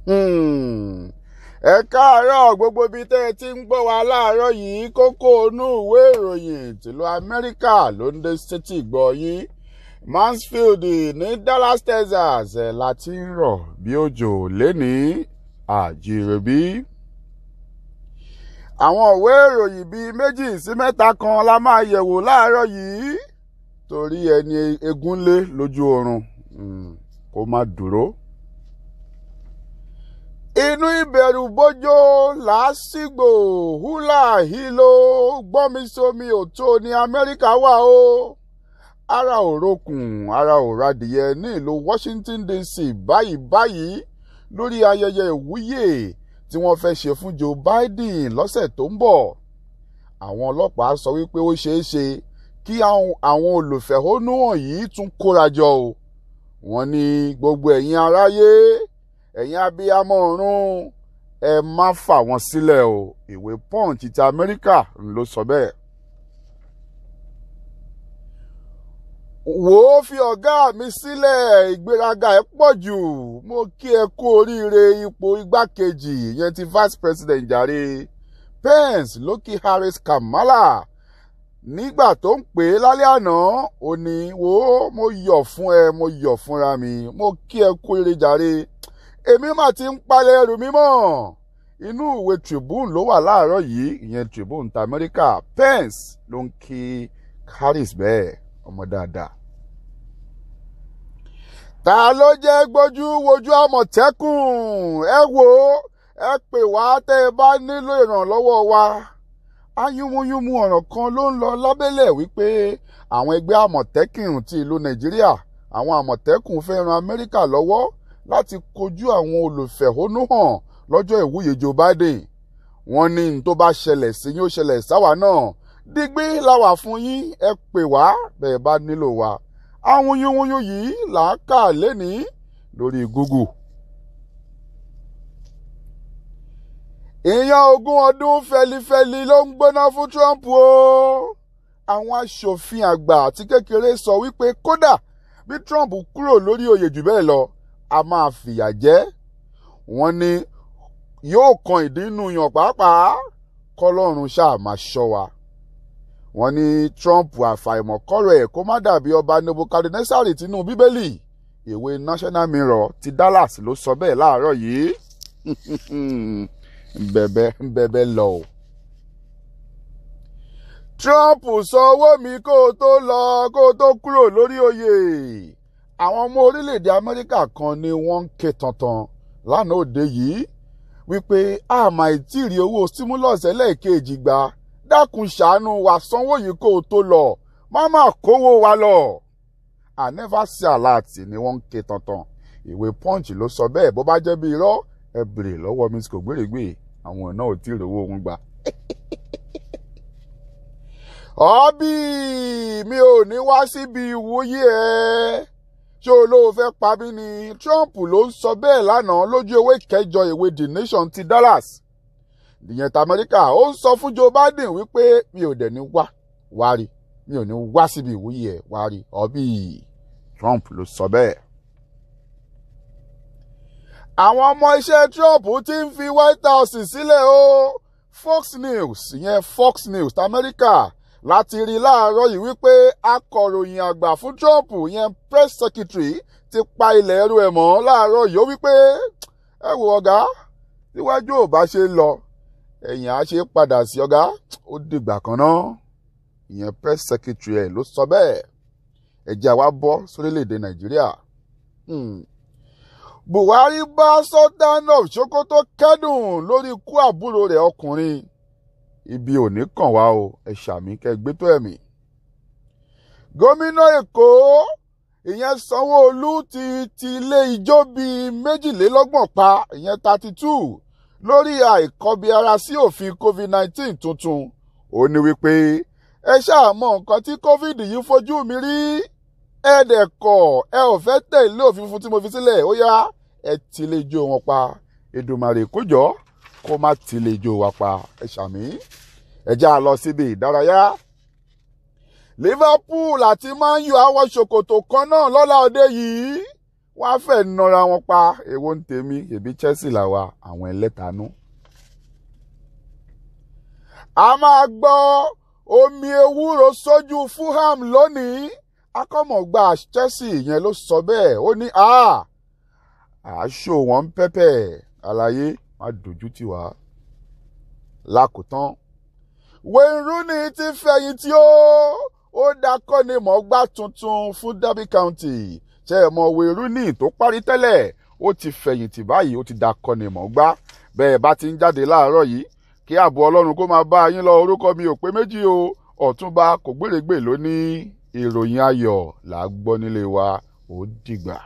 Ẹ káàárọ̀ gbogbo ibi tẹ́ ẹ ti ń gbọ́ wa láàárọ̀ yìí. Kókó inú ìwé ìròyìn tìlú Amẹ́ríkà ló ń dé sétí gbọ́ yín. Mansfield ní Dallas, Texas ẹ̀ láti ń rọ̀ bí òjò lénìí àjíròbí. Àwọn ìwé ìròyìn bíi 2 sí 3 kan la máa yẹ̀wò láàárọ̀ yìí torí ẹni egúnlé lójú oorun kó má dúró. Inú ìbẹ̀rù bójó làásìgbò húlà hílò gbọ́nmisomi òtó ní Amẹ́ríkà wà o. Ara ò rokùn ara ò radìyẹ ní ìlú Washington DC báyìí báyìí lórí ayẹyẹ ìwúyè tí wọ́n fẹ́ ṣe fún Joe Biden lọ́sẹ̀ tó ń bọ̀. Àwọn ọlọ́pàá sọ wípé ó ṣeé ṣe kí àwọn olùfẹ̀hónúhàn yìí tún kóra jọ o. Wọ́n ní gbogbo ẹ̀yin aráyé, ẹ̀yin abiyamọ ọ̀run, ẹ má fà wọ́n sílẹ̀ o. Ìwé Punch ti Amẹ́ríkà ló sọ bẹ́ẹ̀. Wò ó fi ọ̀gá mi sílẹ̀, ìgbéraga ẹ̀ pọ̀ jù. Mo kí ẹ kú oríire ipò igbákejì ìyẹn ti vice president jàre. Pence ló kí Harris Kamala nígbà tó ń pè é lálẹ́ àná. Ó ní wò ó, mo yọ̀ fún ẹ, mo yọ̀ fúnra mi, mo kí ẹ kú oríire jàre. Èmi mà ti ń palẹ̀ ẹrù mi mọ́. Inú ìwé Tribune ló wà láàárọ̀ yìí, ìyẹn Tribune ti Amẹ́ríkà. Pence ló ń kí Harris bẹ́ẹ̀, ọmọ dáadáa. Ta ló jẹ́ gbójú wojú Àmọ̀tẹ́kùn? Ẹ wò ó, ẹ pè wá tẹ́ ẹ bá nílò ìrànlọ́wọ́ wa. Ayúmúyúmú ọ̀rọ̀ kan ló ń lọ lábẹ́lẹ̀ wípé àwọn ẹgbẹ́ Àmọ̀tẹ́kùn ti ìlú Nàìjíríà, àwọn Àmọ̀tẹ́kùn fẹ́ ran Amẹ́ríkà lọ́wọ́ láti kojú àwọn olùfẹ̀hónúhàn lọ́jọ́ ìwúyè Joe Biden. Wọ́n ní n tó bá ṣẹlẹ̀ sí yín ó ṣẹlẹ̀ sáwa náà. Digbí la wà fún yín, ẹ pè wá bẹ́ẹ̀ bá nílò wa. Àwọn yúnyúnyún yìí là á kà lénìí lórí Google. Ìyẹn 20 ọdún fẹlifẹli ló ń gbóná fún Trump o. Àwọn aṣòfin àgbà àti kékeré sọ wípé kódà bí Trump kúrò lórí oyè jù bẹ́ẹ̀ lọ, a máa fìyà jẹ. Wọ́n ní yóò kan ìdínú yàn pàápàá, kọ́lọ́run ṣáà máa ṣọ́ wa. Wọ́n ní Trump àfàìmọ̀kọ́rọ̀ ẹ̀ kó má dàbí ọba Nebukadnesari tinú Bíbélì. Ìwé National Mirror ti Dallas ló sọ bẹ́ẹ̀ láàárọ̀ yìí. Bẹ̀bẹ̀ lọ o. Trump sọ owó mi kó o tó lọ, kó o tó kúrò lórí oyè. Àwọn ọmọ orílẹ̀-èdè Amẹ́ríkà kan ni wọ́n ń ké tantan lánàá òde yìí wípé àmà ìtìrí owó stimulus ẹlẹ́ẹ̀kejì gbà. Dákun ṣàánú wa, sanwó yìí kó o tó lọ, má má kówó wa lọ. I never see alert ni wọ́n ń ké tantan. Ìwé Punch ló sọ bẹ́ẹ̀. Bó bá jẹ́ bí irọ́, ẹ bèrè lọ́wọ́ mi kò gbèrègbè, àwọn náà ò tí ì rówó wọn gbà. Ọ́bì mi ò ní wá síbi ìwúyè ẹ. Ṣé olóò fẹ́ pa mí ni? Trump ló ń sọ bẹ́ẹ̀ lánàá lójú ewé kẹjọ ìwé The Nation ti Dallas. Ìyẹn ti Amẹ́ríkà. Ó ń sọ fún Joe Biden wípé mi ò dẹ̀ ní wá rí, mi ò ní wá síbi ìwúyè ẹ̀ wá rí. Ọ́bì Trump ló sọ bẹ́ẹ̀. Àwọn ọmọ iṣẹ́ Trump ti ń fi White House sílẹ̀ o. Fox News, ìyẹn Fox News ti Amẹ́ríkà, láti rí láàárọ̀ yìí wípé akọ̀ròyìn àgbà fún Trump, ìyẹn press secretary, ti pa ilẹ̀ ẹrú ẹ̀ mọ́ láàárọ̀ yìí. Ó wípé ẹ wo ọ̀gá, síwájú ò bá ṣe lọ, ẹ̀yìn á ṣe padà sí ọ̀gá, ó dìgbà kan náà. Ìyẹn press secretary ẹ̀ ló sọ bẹ́ẹ̀. Ẹ jẹ́ àwa bọ́ sórílẹ̀-èdè Nàìjíríà. Buhari bá Sultan of Sokoto kẹ́dùn lórí ikú àbúrò rẹ̀ ọkùnrin. Ibi ò ní kàn wá o, ẹ ṣàmì kẹ́ gbé tó ẹ̀mí. Gómìnà Èkó ìyẹn Sanwó-Olú ti ilé ijó bíi 22 pa, ìyẹn 32, lórí àìkọbiara sí òfin COVID-19 tuntun. Ó ní wípé ẹ ṣáà mọ nǹkan tí COVID yìí fojú mi rí, ẹ dẹ̀ kọ̀, ẹ ò fẹ́ tẹ̀lé òfin funfun tí mo fi sílẹ̀, ó yá ẹ ti ilé ijó wọn pa. Èdùmàrè kójọ kó má ti ilé ijó wa pa, ẹ ṣàmì. Ẹ já lọ síbi ìdárayá. Liverpool àti Man U àwọ̀ ṣòkòtò kan náà lọ́la òde yìí. Wọ́n á fẹ́ nọra wọn pa. Èwo ń tèmi, èbí Chelsea làwa, àwọn ẹlẹ́tanú. A máa gbọ́ omi ewúro sójú Fulham lónìí. Akọ́mọ̀gbà Chelsea yẹn ló sọ bẹ́ẹ̀. Ó ní àṣọ wọn ń pẹ́pẹ́. Àlàyé má dojú tì wá. Lákòótán, Wayne Rooney ti fẹ̀yìntì ó dakọ́nimọ̀ọ́gbá tuntun fún Derby County. Ṣé ẹ mọ̀ Wayne Rooney tó parí tẹ́lẹ̀, ó ti fẹ̀yìntì báyìí, ó ti dakọ́nimọ̀ọ́gbá. Bẹ́ẹ̀ bá ti ń jáde láàárọ̀ yìí, kí ààbò Ọlọ́run kó máa bá yín lọ. Orúkọ mi ò pé méjì o, Ọ̀túnba Kògbérègbè ló ní ìròyìn ayọ̀ là á gbọ́ nílé wa. Ó dìgbà.